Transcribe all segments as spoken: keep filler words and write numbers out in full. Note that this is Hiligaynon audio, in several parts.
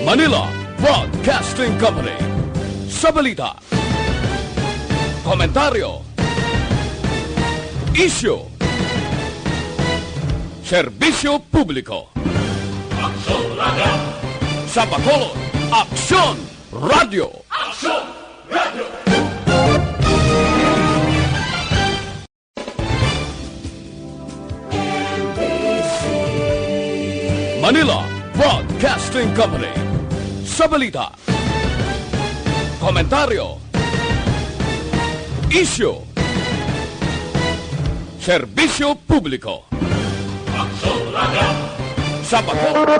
Manila Broadcasting Company. Sa balita, komentaryo, isyu, serbisyo publiko. Aksyon Radio! Sa Bacolod, Aksyon Radio! Aksyon Radio! Manila Broadcasting Company. Sa balita, komentaryo, isyu, serbisyo publiko. Aksyon Radio! Sa Bacolod.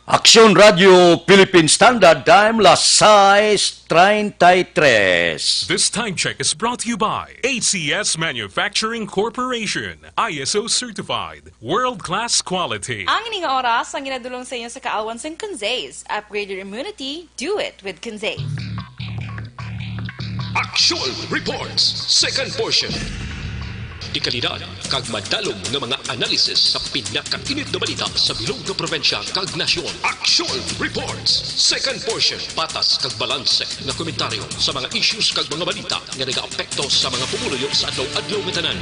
Aksyon Radio Philippine Standard Time, las sais treinta y tres. This time check is brought to you by A C S Manufacturing Corporation, I S O certified, world-class quality. Ang ini nga oras ang ginadulong sa inyo sa kaalwan sang Conzaze. Upgrade your immunity, do it with Conzaze. Aksyon Reports, second portion. Dekalidad kag madalom nga mga analysis sa pinakainit nga balita sa bilog nga probinsya kag nasyon. Aksyon Reports, second portion. Patas kag balanse nga komentaryo sa mga issues kag mga balita nga nagaapekto sa mga pumuluyo sa adlaw-adlaw nga tanan.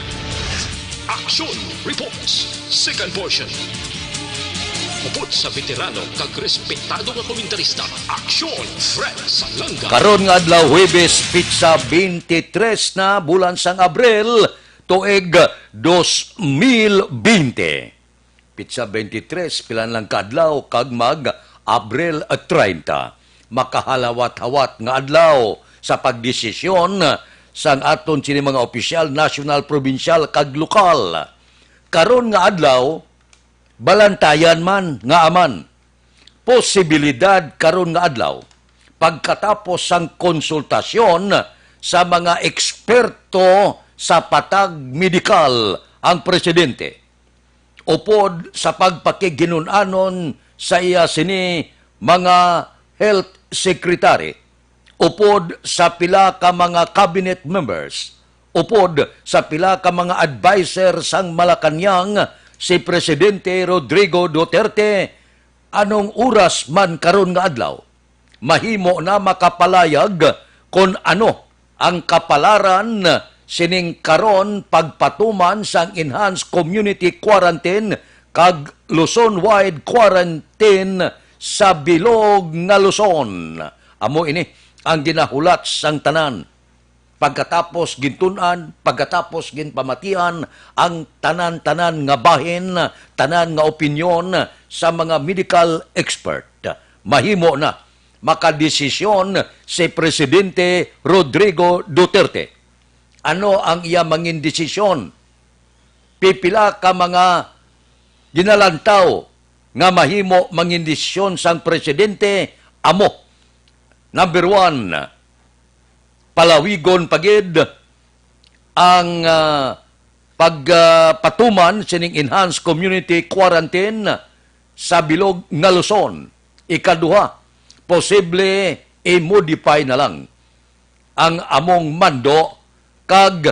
Aksyon Reports, second portion. Upod sa veterano kag respetado nga komentarista, Aksyon Fred Salanga. Karon nga adlaw, Huwebes, pitsa twenty-three na, bulan sang Abril, tuig dos mil bente. Pitsa twenty-three, pila lang ka adlaw kag mag Abril treinta. Makahalawat-hawat nga adlaw sa pagdesisyon sang aton sini mga opisyal, nasyonal, probinsyal, kag lokal. Karon nga adlaw, balantayan man nga aman. Posibilidad karon nga adlaw, pagkatapos sang konsultasyon sa mga eksperto sa patag medikal ang presidente, upod sa pagpakighinun-anon sa iya sini mga health secretary, upod sa pila ka mga cabinet members, upod sa pila ka mga adviser sang Malacañang, si Presidente Rodrigo Duterte, anong oras man karon nga adlaw, mahimo na makapalayag kon ano ang kapalaran sining karon pagpatuman sang enhanced community quarantine kag Luzon-wide quarantine sa bilog nga Luzon. Amo ini ang ginahulat sang tanan. Pagkatapos gintun-an, pagkatapos ginpamatian ang tanan-tanan nga bahin, tanan nga opinyon sa mga medical expert, mahimo na makadesisyon si Presidente Rodrigo Duterte. Ano ang iya mangin desisyon? Pipila ka mga ginalantaw nga mahimo mangin desisyon sang presidente amo: number one, palawigon pa gid ang, ah, pagpatuman sining enhanced community quarantine sa bilog nga Luzon. Ikaduha, posible i-modify na lang ang among mando, kag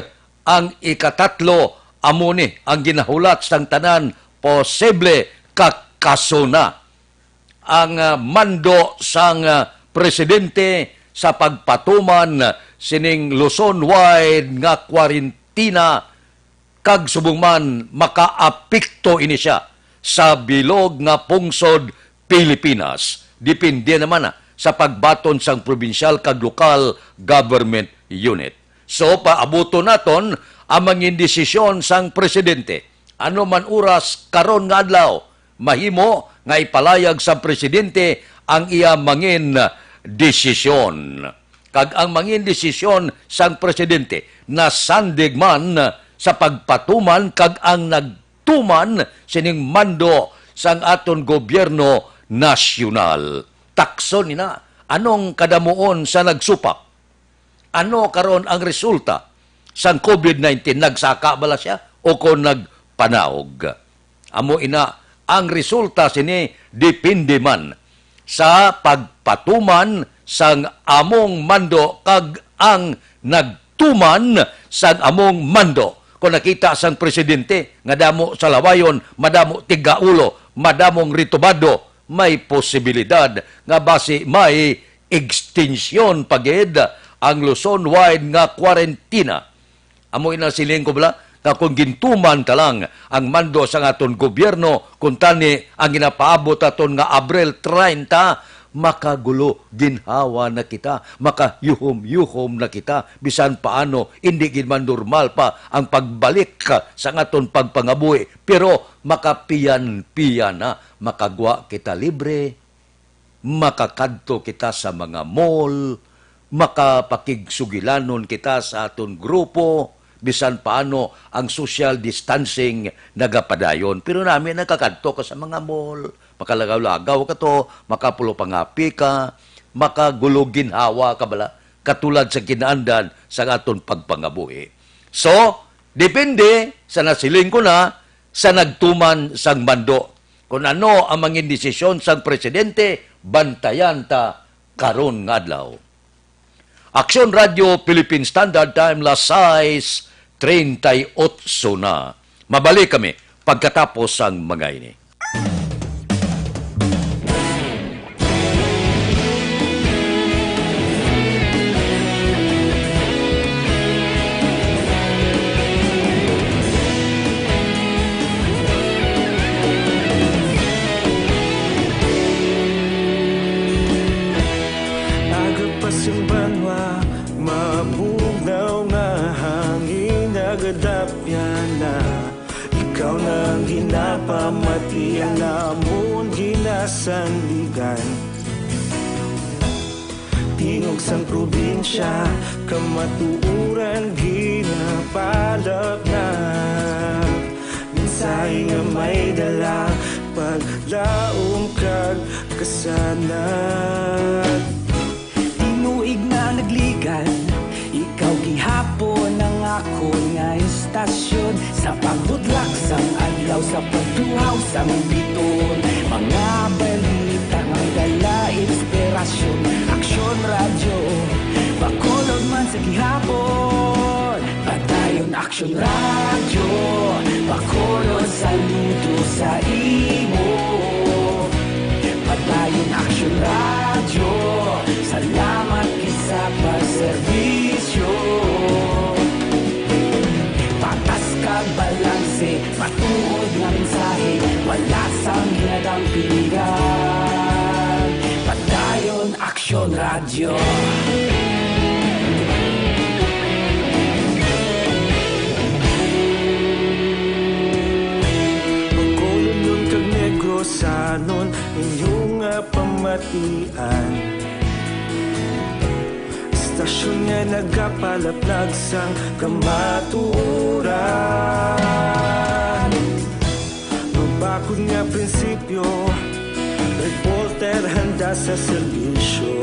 ang ikatatlo, amo ni ang ginahulat sang tanan, posible kakaso na ang, ah, mando sang, ah, presidente sa pagpatuman sining Luzon-wide nga kwarentina, kag subong man makaapekto ini siya sa bilog nga pungsod Pilipinas. Depende naman na sa pagbaton sang probinsyal kag lokal government unit. So, paabuton naton ang mangin desisyon sang presidente. Ano man oras karon nga adlaw, mahimo nga ipalayag sa presidente ang iya mangin desisyon. Kag ang mangin desisyon sang presidente nasandig man sa pagpatuman kag ang nagtuman sining mando sang aton gobyerno nasyonal. Takson ina, anong kadamuon sa nagsupak? Ano karon ang resulta sang COVID nineteen? Nagsaka bala siya o kon nagpanaog? Amo ina, ang resulta sini depende man sa pagpatuman sang among mando kag ang nagtuman sang among mando. Kung nakita sang presidente nga damo salawayon, madamo tigaulo, madamong ritubado, may posibilidad nga basi may extension pa gid ang Luzon-wide nga kwarentina. Amo ina siling ko bala nga kung gintuman ta lang ang mando sang aton gobyerno, kung tani ang ginapaabot aton nga Abril treinta, makagulo ginhawa na kita, makayuhom-yuhom na kita, bisan paano, indi gid man normal pa ang pagbalik sang aton pagpangabuhi, pero makapiyan-piyan na, makagwa kita libre, makakadto kita sa mga mall, makapakigsugilanon kita sa aton grupo, bisan paano ang social distancing nagapadayon. Pero nami nakakadto ka sa mga mall, makalagaw-lagaw ka to, makapulo pangapi ka, makagulo ginhawa ka bala, katulad sa kinaandan sa aton pagpangabuhi. So, depende sa nasiling ko na sa nagtuman sang mando. Kung ano ang mangin desisyon sang presidente, bantayan ta karon nga adlaw. Aksyon Radio Philippine Standard Time, las sais treinta y ocho na. Mabalik kami pagkatapos sang mga ini. Aga pa sing banwa, mabugnaw nga hangin, nagadapya na. Ikaw na ang ginapamatian namon, ginasandigan. Tingog sang probinsya, kamatuoran ginapalapnap. Mensahe nga may dala, paglaom kag kasanag. Tinuig na nagligan, ikaw gihapon ang akon nga istasyon. Sa pagbutlak sang adlaw, sa pagtuhaw sang bituon, mga balita nga may dala inspirasyon. Aksyon Radyo, Bacolod man sa gihapon. Padayon Aksyon Radyo, Bacolod, saludo sa imo. Padayon Aksyon Radyo, salamat gid sa pagserbisyo. Patas kag balanse, matuod nga mensahe, wala sang ginadampigan. Padayon Aksyon Radyo. Bacolodnon kag Negrosanon, inyo nga pamatian. Istasyon nga nagapalaplag sang kamatuoran. Mabakod nga prinsipyo, reporter handa sa serbisyo.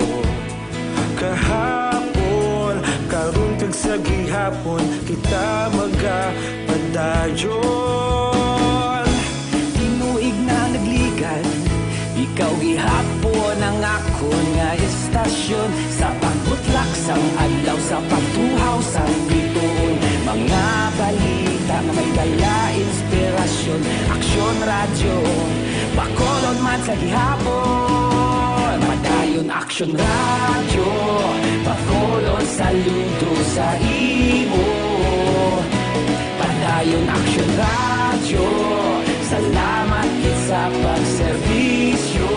Kahapon, karon kag sa gihapon, kita magapadayon. Tinuig na nagligan, ikaw gihapon ang akon nga istasyon. Sa pagbutlak sang adlaw, sa pagtuhaw sang bituon, mga balita nga may dala inspirasyon. Aksyon Radyo, Bacolod man sa gihapon. Padayon Aksyon Radyo, Bacolod, saludo sa imo. Padayon Aksyon Radyo, salamat gid sa pagserbisyo.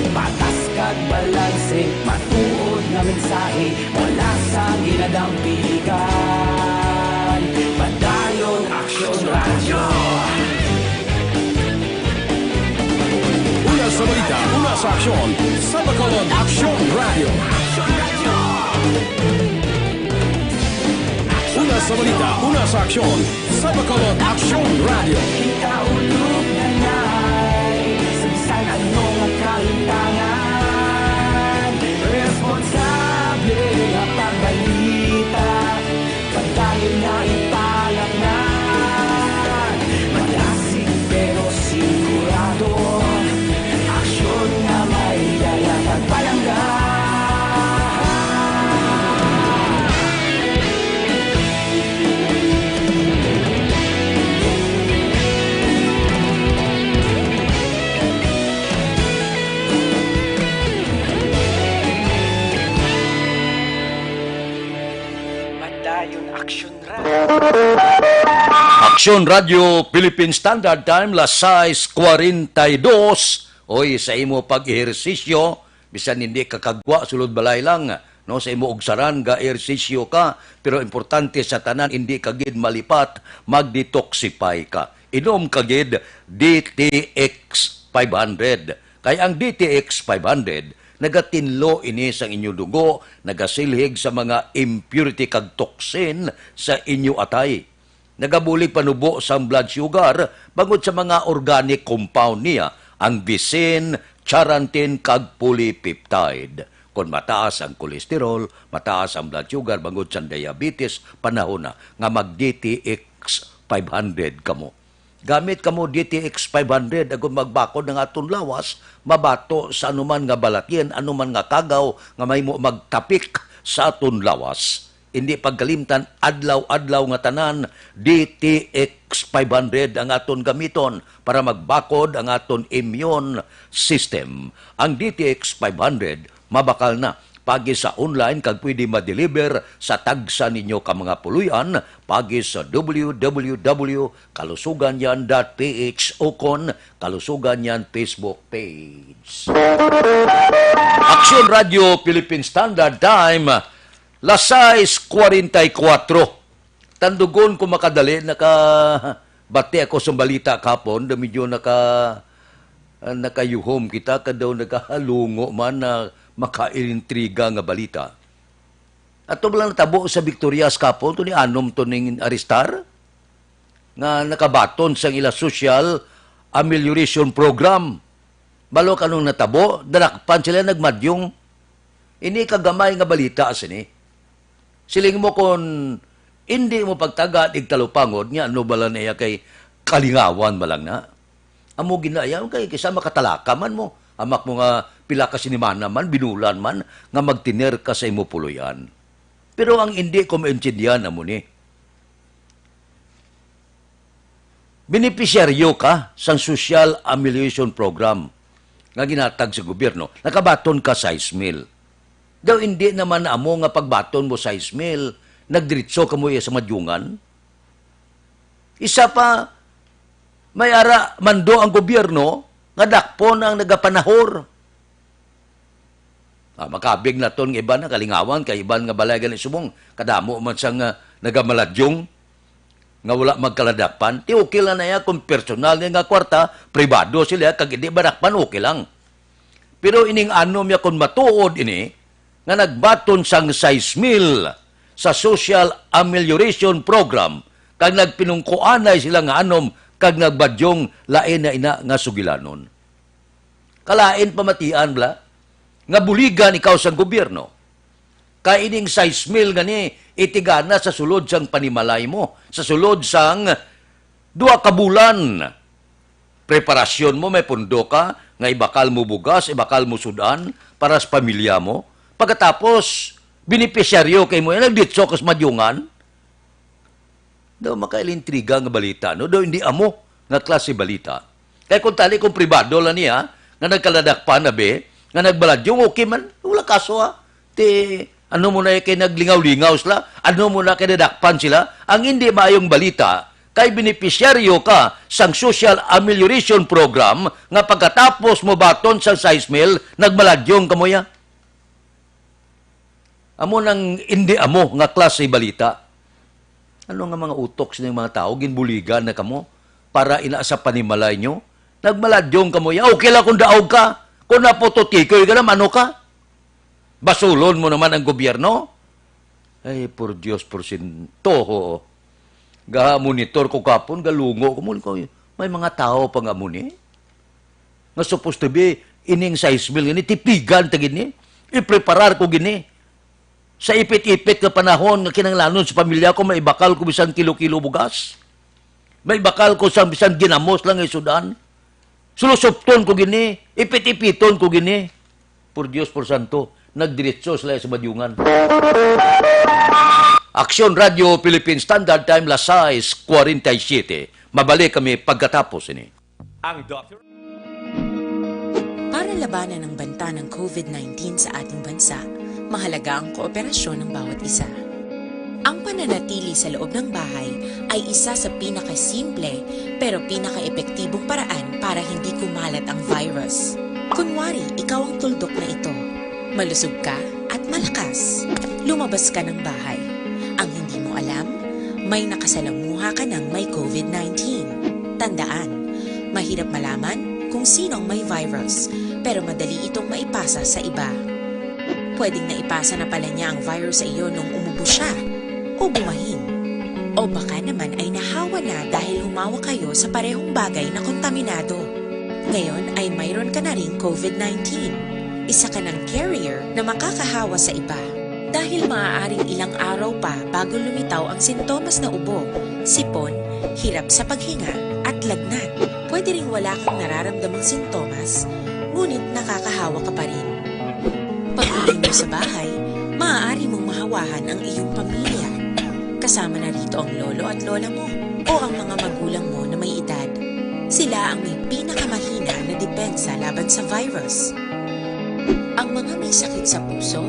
Patas kag balanse, matuod nga mensahe, wala sang ginadampigan. Padayon Aksyon Radyo. Una sa balita, una sa aksyon, sa Bacolod Aksyon Radyo. Una sa balita, una sa aksyon, sa Bacolod Aksyon Radyo. Kita ulog na nay, sa bisan ano nga kahitangan, responsable nga pagbalita. Padayon nga ipalapngan, malasig pero sigurado. Aksyon nga may dala kag palangga. Aksyon Radio Philippine Standard Time, las sais cuarenta y dos. Oy, sa imo pag-ehersisyo, bisan hindi ka kagwa sulod balay lang, no, sa imo ugsaran, ga-ehersisyo ka, pero importante sa tanan, hindi ka gid malipat, mag-detoxify ka. Inom ka gid D T X five hundred. Kay ang D T X five hundred, nagatinlo ini sang inyo dugo, nagasilhig sa mga impurity kag toxin sa inyo atay. Nagabulig panubo sang blood sugar bangod sa mga organic compound niya, ang visin, charantin, kag polypeptide. Kon mataas ang kolesterol, mataas ang blood sugar bangod sa diabetes, panahon na nga mag D T X five hundred kamo. Gamit kamo D T X five hundred agud magbakod ang aton lawas, mabato sa anuman nga balatian, anuman nga kagaw nga mahimo magtapik sa aton lawas. Hindi pagkalimtan, adlaw-adlaw nga tanan, D T X five hundred ang aton gamiton para magbakod ang aton immune system. Ang D T X five hundred mabakal na pagi sa online kag pwede ma-deliver sa tagsa ninyo ka mga puloy-an pagi sa w w w kalusugan yan dot p h ukon Kalusugan yan Facebook page. Aksyon Radio Philippine Standard Time, las sais cuarenta y cuatro. Tandugon ko makadali, nakabati ako sa balita kapon, da medyo naka, ah, nakayuhom kita, kadaw nakahalungo man na makailintriga nga balita. Ato ba lang natabo sa Victorias kapon, to ni anom to ning arestar? Nga nakabaton sang ila social amelioration program. Balo kanong natabo, darakpan sila nagmadyong. Ini kagamay nga balita sini. Siling mo kon hindi mo pagtagad igtalupangod, nya ano bala na iya kay kalingawan ba lang na? Amo ginaya kay kisa makatalaka man mo. Amak mo nga pila ka sinimana man, binulan man, nga magtiner ka sa imo puloy-an. Pero ang indi ko maintindihan amo ni, benepisyaryo ka sang social amelioration program nga ginatag sa gobyerno, nakabaton ka sais mil. Daw indi naman amo nga pagbaton mo sais mil, nagdiretso ka mo iya sa madyungan. Isa pa, may ara mando ang gobyerno nga dakpon ang nagapanahor. Ah, makabig na ton nga iban na kalingawan kay iban nga balay gani subong kadamo man sang, ah, nagamaladyong nga wala magkaladakpan. Ti okay lang na iya kung personal niya nga kwarta, pribado sila, kag hindi madakpan, okay lang. Pero ining anom niya kung matuod ini nga nagbaton sang sais mil sa Social Amelioration Program kag nagpinungkuanay sila nga anom kag nagbadyong lain na ina nga sugilanon. Kalain pamatian bala nga buligan ikaw sang gobyerno. Kay ining sais mil nga ni itigana sa sulod sang panimalay mo, sa sulod sang duha ka bulan. Preparasyon mo, may pundo ka nga ibakal mo bugas, ibakal mo sudan para sa pamilya mo. Pagkatapos, benepisyaryo kay mo, nagditso ka sa madyungan. Daw makailintriga nga balita, no? Daw hindi amo nga klase balita. Kay kung tali kung pribado lang niya, nga nagkaladakpan na be, nga nagbaladyong, okay man, wala kaso, ha. Ti, ano mo na kay naglingaw-lingaw sila? Ano mo na kay nadakpan sila? Ang hindi maayong balita, kay benepisyaryo ka sang Social Amelioration Program nga pagkatapos mo baton sang sais mil, nagmaladyong ka mo ya. Amo nang indi amo nga klase balita. Ano nga mga utok sining mga tawo, ginbuligan na kamo para ina sa panimalay nyo? Nagmaladyong kamo, ya, okay lang kung daog ka. Kung napututikoy ka na, mano ka? Basulon mo naman ang gobyerno? Ay, por Dios, por sinto, ho. Ga-monitor ko kapon, galungo ko, mo ko, may mga tawo pa nga mo ni. Nga supposed to be, ining sais mil gini, tipigan ta gini, ipreparar ko gini. Sa ipit-ipit nga panahon nga kinahanglanon sa pamilya ko, maibakal ko bisan kilo-kilo bugas. Maibakal ko sang bisan ginamos lang nga isudan. Sulusupton ko gini, ipit-ipiton ko gini. Por Dios, por santo, nagdiretso sila sa madyungan. Aksyon Radio Philippine Standard Time, las sais cuarenta y siete. Mabalik kami pagkatapos ini. Ang Doctor Para labanan ang banta ng covid nineteen sa ating bansa, mahalaga ang kooperasyon ng bawat isa. Ang pananatili sa loob ng bahay ay isa sa pinakasimple pero pinakaepektibong paraan para hindi kumalat ang virus. Kunwari, ikaw ang tuldok na ito. Malusog ka at malakas. Lumabas ka ng bahay. Ang hindi mo alam, may nakasalamuha ka ng may COVID nineteen. Tandaan, mahirap malaman kung sino ang may virus, pero madali itong maipasa sa iba. Pwedeng naipasa na pala niya ang virus sa iyo nung umubo siya o bumahin. O baka naman ay nahawa na dahil humawak kayo sa parehong bagay na kontaminado. Ngayon ay mayroon ka na ring COVID nineteen. Isa ka ng carrier na makakahawa sa iba. Dahil maaaring ilang araw pa bago lumitaw ang sintomas na ubo, sipon, hirap sa paghinga, at lagnat. Pwede ring wala kang nararamdamang sintomas, ngunit nakakahawa ka pa rin. Pag-uwi mo sa bahay, maaari mong mahawahan ang iyong pamilya. Kasama na rito ang lolo at lola mo o ang mga magulang mo na may edad. Sila ang may pinakamahina na depensa laban sa virus. Ang mga may sakit sa puso,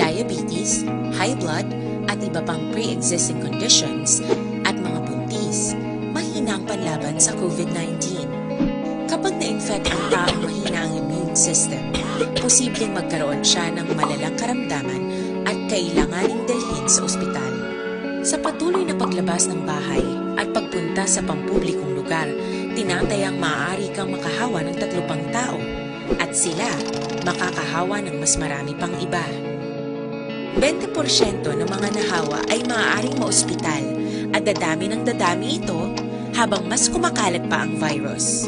diabetes, high blood, at iba pang pre-existing conditions, at mga buntis, mahina ang panlaban sa COVID nineteen. Kapag na-infect ang taong mahina ang immune system, posibleng magkaroon siya ng malalang karamdaman at kailanganing dalhin sa ospital. Sa patuloy na paglabas ng bahay at pagpunta sa pampublikong lugar, tinatayang maaari kang makahawa ng tatlo pang tao at sila makakahawa ng mas marami pang iba. Twenty porsyento ng mga nahawa ay maaaring maospital at dadami ng dadami ito habang mas kumakalat pa ang virus.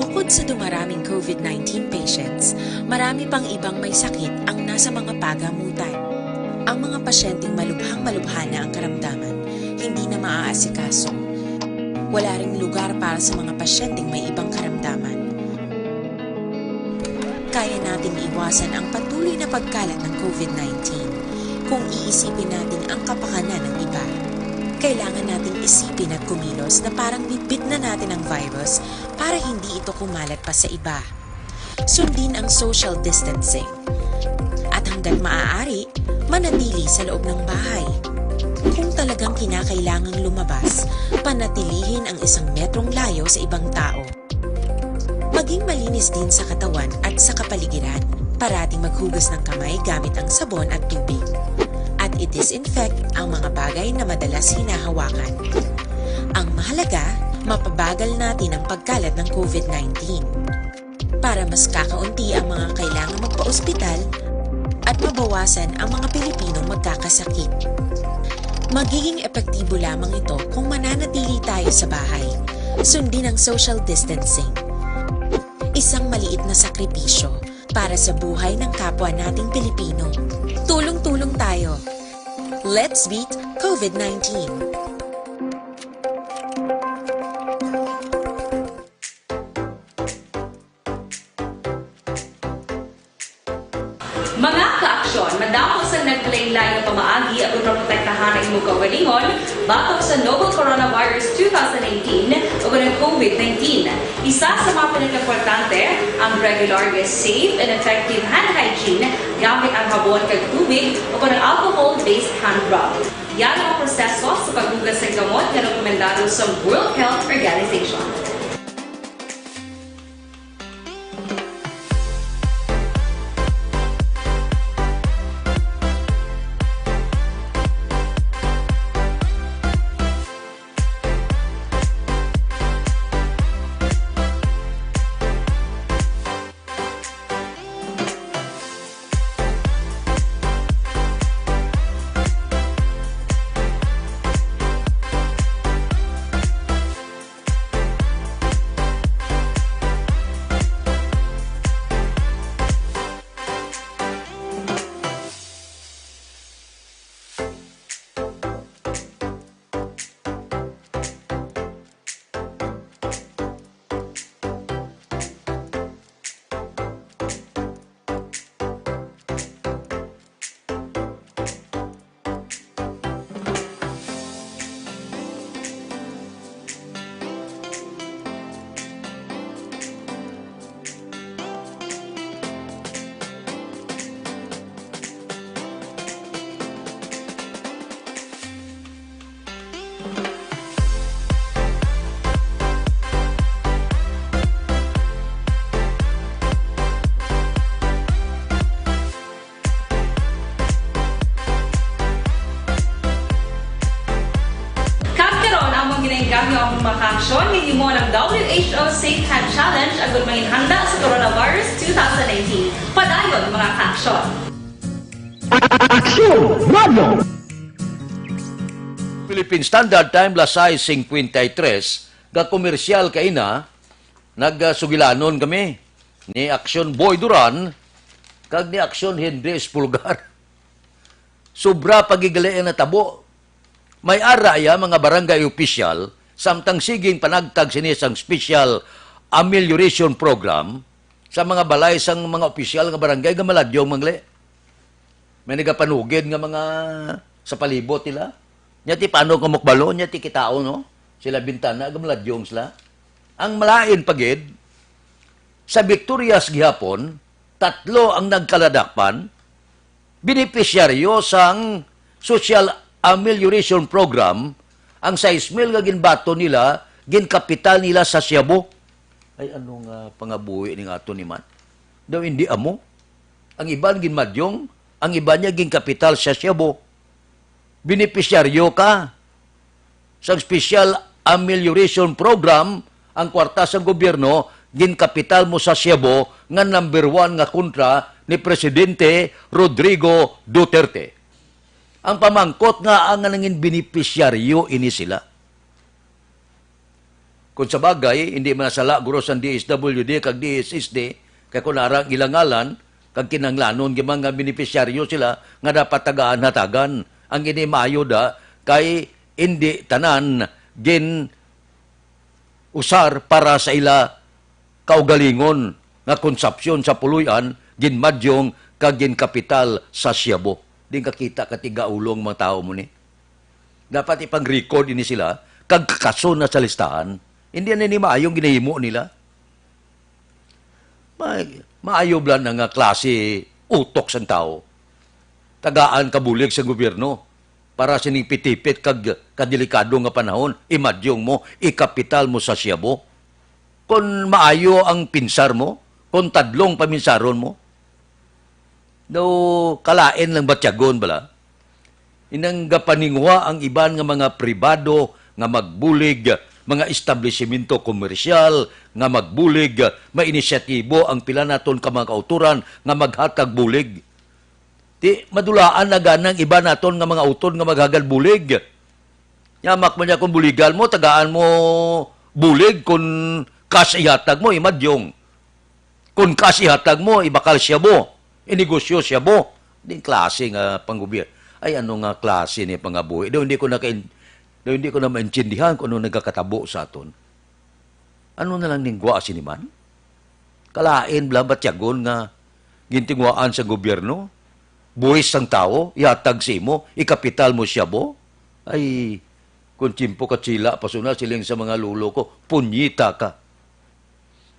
Bukod sa dumaraming COVID nineteen patients, marami pang ibang may sakit ang nasa mga pagamutan. Ang mga pasyenteng malubhang malubha na ang karamdaman, hindi na maaasikaso. Wala ring lugar para sa mga pasyenteng may ibang karamdaman. Kaya nating iwasan ang patuloy na pagkalat ng COVID nineteen kung iisipin natin ang kapakanan ng iba. Kailangan nating isipin at kumilos na parang bitbit na natin ang virus para hindi ito kumalat pa sa iba. Sundin ang social distancing. At hanggat maaari, manatili sa loob ng bahay. Kung talagang kinakailangang lumabas, panatilihin ang isang metrong layo sa ibang tao. Maging malinis din sa katawan at sa kapaligiran. Parating maghugas ng kamay gamit ang sabon at tubig. At i-disinfect ang mga bagay na madalas hinahawakan. Ang mahalaga, mapabagal natin ang pagkalat ng COVID nineteen. Para mas kakaunti ang mga kailangang magpa-ospital at mabawasan ang mga Pilipinong magkakasakit. Magiging epektibo lamang ito kung mananatili tayo sa bahay. Sundin ang social distancing. Isang maliit na sakripisyo para sa buhay ng kapwa nating Pilipino. Tulong-tulong tayo. Let's beat COVID nineteen. Mga kaaksyon, madamo sa naglain-lain nga pamaagi aron maprotektahan ang imong kaugalingon batok sa novel coronavirus two thousand nineteen o ang COVID nineteen. Isa sa mga pinakaimportante ang regular nga safe and effective hand hygiene gamit ang habon kag tubig o ang alcohol-based hand rub. Yara ang proseso sa paghugas sa kamot nga rekomendado sa World Health Organization. Mga kaaksyon, hinimo ang W H O Safe Hand Challenge agud manginhanda sa coronavirus two thousand nineteen. Padayon, mga kaaksyon. Aksyon Radio! Philippine Standard Time, las sais cincuenta y tres, ga komersyal kaina, nagsugilanon kami ni Aksyon Boy Duran kag ni Aksyon Henry Espulgar. Sobra pa gid gali ang natabo. May ara iya mga barangay opisyal, samtang siging panagtag sini sang special amelioration program sa mga balay sang mga opisyal nga barangay nga maladyong man gali. May nagapanugid nga mga sa palibot nila. Nya ti paano ka mukbalo? Nya ti kitaon, no? Sila bintana, gamladyong sila. Ang malain pa gid, sa Victorias gihapon, tatlo ang nagkaladakpan, benepisyaryo sang Social Amelioration Program, ang sais mil nga ginbaton nila, ginkapital nila sa Siabo. Ay, ano nga pangabuhi ning ato ni man? Daw hindi amo. Ang iban ginmadyong, ang iban niya ginkapital sa Siabo. Benepisyaryo ka sa Special Amelioration Program, ang kwarta sang gobyerno ginkapital mo sa Siabo nga number one nga kontra ni Presidente Rodrigo Duterte. Ang pamangkot nga ang nangin benepisyaryo ini sila. Kung sa bagay, hindi man sala guro sang D S W D kag D S S D, kay kung ara ang ilang ngalan, kag kinahanglanon gyud man nga benepisyaryo sila nga dapat tagaan hatagan. Ang ini maayo da kay hindi tanan gin usar para sa ila kaugalingon nga konsapsyon sa puloy-an, ginmadyong kag ginkapital sa Siabo. Di kakita ka tigaulong mga tawo mo ni. Dapat ipang-record ini sila kag kakaso na sa listahan. Hindi na ni maayong ginahimo nila. Ma maayo bala na nga klase utok sang tawo. Tagaan ka bulig sa gobyerno para sining pitipit kag kadelikado nga panahon, imadyong mo, ikapital mo sa Siabo. Kon maayo ang pinsar mo, kon tadlong paminsaron mo, daw kalain lang batyagon bala. Inang gapaninguha ang iban nga mga pribado nga magbulig, mga establisimento komersyal nga magbulig, may inisyatibo ang pila naton ka mga kautoran nga maghatag bulig. Ti madulaan na ganang iban naton nga mga utod nga maghagad bulig. Yamak man niya kung buligan mo, tagaan mo bulig kung kas ihatag mo, imadyong. Kung kas ihatag mo, ibakal Siabo, inegosyo Siabo. Di klase nga panggobyerno. Ay, ano nga klase ni pangabuhi? Daw hindi ko naka daw hindi ko na maintindihan kung ano nagakatabo sa aton. Ano na lang ning gwaa sini man? Kalain bala batyagon nga gintinguhaan sa gobyerno? Buhis sang tawo, ihatag sa imo, ikapital mo Siabo? Ay, kung tiyempo ka tsila pa suna, siling sa mga lolo ko, punyita ka.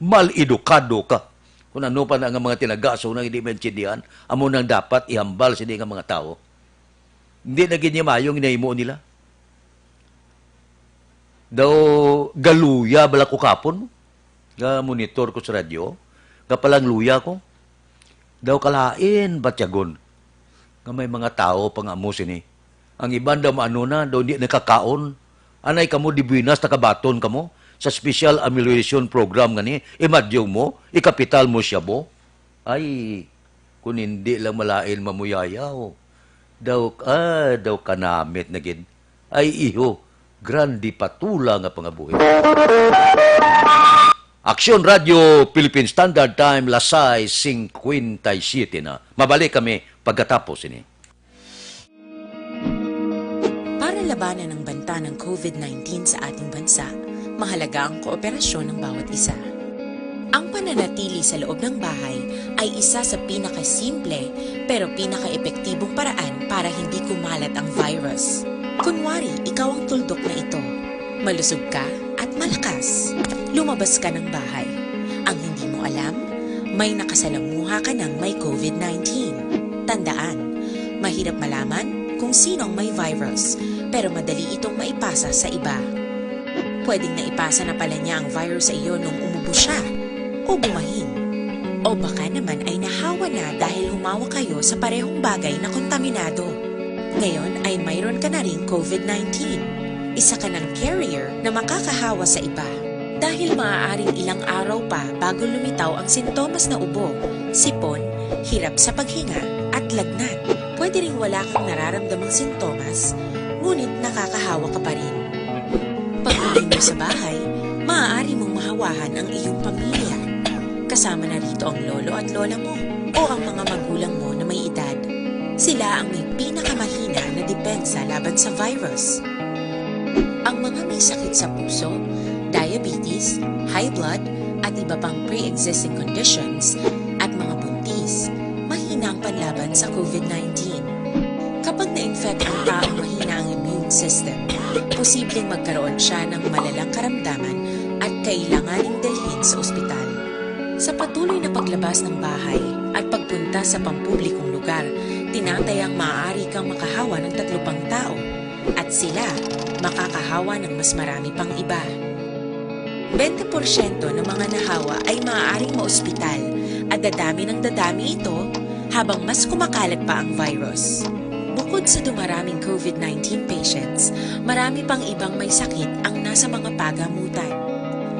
Mal-edukado ka. Kung ano pa na nga mga tinaga, so nang hindi maintindihan, amo nang dapat ihambal sini nga mga tawo. Hindi na gid niya maayo ang ginahimo nila. Daw galuya bala ko kapon, nga monitor ko sa radyo, nga palangluya ko. Daw kalain batyagon nga may mga tawo pa nga amo sini. Ang iban daw maano na, daw di nakakaon. Anay kamo di buenas nakabaton kamo sa special amelioration program nga ni, imadyong mo, ikapital mo Siabo. Ay, kun hindi lang malain mamuyayaw. Daw, ah, daw kanamit na gid. Ay, iho, grande patula nga pangabuhi. Aksyon Radio Philippine Standard Time, las sais cincuenta y siete na. Mabalik kami pagkatapos ini. Para labanan ang banta ng COVID nineteen sa ating bansa, mahalaga ang kooperasyon ng bawat isa. Ang pananatili sa loob ng bahay ay isa sa pinakasimple pero pinakaepektibong paraan para hindi kumalat ang virus. Kunwari, ikaw ang tuldok na ito. Malusog ka at malakas. Lumabas ka ng bahay. Ang hindi mo alam, may nakasalamuha ka ng may COVID nineteen. Tandaan, mahirap malaman kung sino ang may virus, pero madali itong maipasa sa iba. Pwedeng naipasa na pala niya ang virus sa iyo nung umubo siya, o bumahin. O baka naman ay nahawa na dahil humawak kayo sa parehong bagay na kontaminado. Ngayon ay mayroon ka na ring COVID nineteen. Isa ka ng carrier na makakahawa sa iba. Dahil maaaring ilang araw pa bago lumitaw ang sintomas na ubo, sipon, hirap sa paghinga, at lagnat. Pwede ring wala kang nararamdamang sintomas, ngunit nakakahawa ka pa rin. Pag-uwi mo sa bahay, maaari mong mahawahan ang iyong pamilya. Kasama na rito ang lolo at lola mo o ang mga magulang mo na may edad. Sila ang may pinakamahina na depensa laban sa virus. Ang mga may sakit sa puso, diabetes, high blood, at iba pang pre-existing conditions, at mga buntis, mahina ang panlaban sa COVID nineteen. Kapag na-infect ang taong mahina ang immune system, posibleng magkaroon siya ng malalang karamdaman at kailanganing dalhin sa ospital. Sa patuloy na paglabas ng bahay at pagpunta sa pampublikong lugar, tinatayang maaari kang makahawa ng tatlo pang tao, at sila makakahawa ng mas marami pang iba. Bente porsyento ng mga nahawa ay maaaring maospital, at dadami ng dadami ito habang mas kumakalat pa ang virus. Bukod sa dumaraming COVID nineteen patients, marami pang ibang may sakit ang nasa mga pagamutan.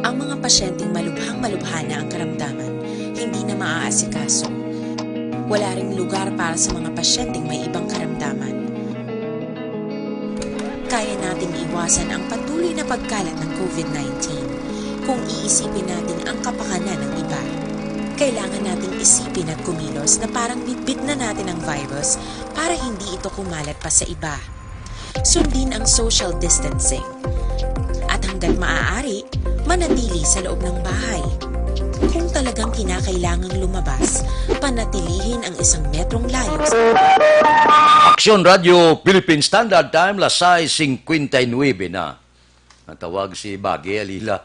Ang mga pasyenteng malubhang malubha na ang karamdaman, hindi na maaasikaso. Wala ring lugar para sa mga pasyenteng may ibang karamdaman. Kaya nating iwasan ang patuloy na pagkalat ng COVID nineteen kung iisipin natin ang kapakanan ng iba. Kailangan nating isipin at kumilos na parang bitbit na natin ang virus para hindi ito kumalat pa sa iba. Sundin ang social distancing. At hanggat maaari, manatili sa loob ng bahay. Kung talagang kinakailangang lumabas, panatilihin ang isang metrong layo sa Aksyon Radio Philippine Standard Time, las sais cincuenta y nueve na. Natawag si Bagay Alila.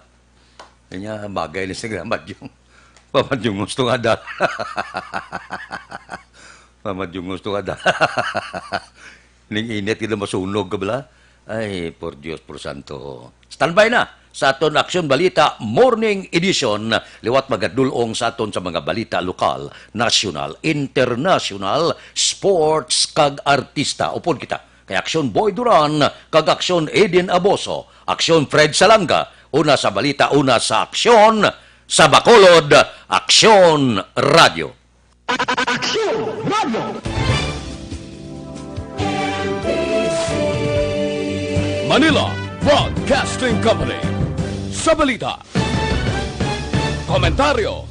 Kanya, bagay ni sa Grandma Jung. Pamadyungos to nga da. Pamadyungos to nga da. Ning init, kita masunog ka bala? Ay, por Dios, por santo. Standby na sa aton Aksyon Balita Morning Edition. Liwat magadulong sa aton sa mga balita lokal, nasyonal, internasyonal, sports, kag artista. Upod kita kay Aksyon Boy Duran kag Aksyon Eden Aboso. Aksyon Fred Salanga, una sa balita, una sa aksyon, sa Bacolod, Aksyon Radio. Aksyon Radio. Manila Broadcasting Company. Sa balita, komentaryo,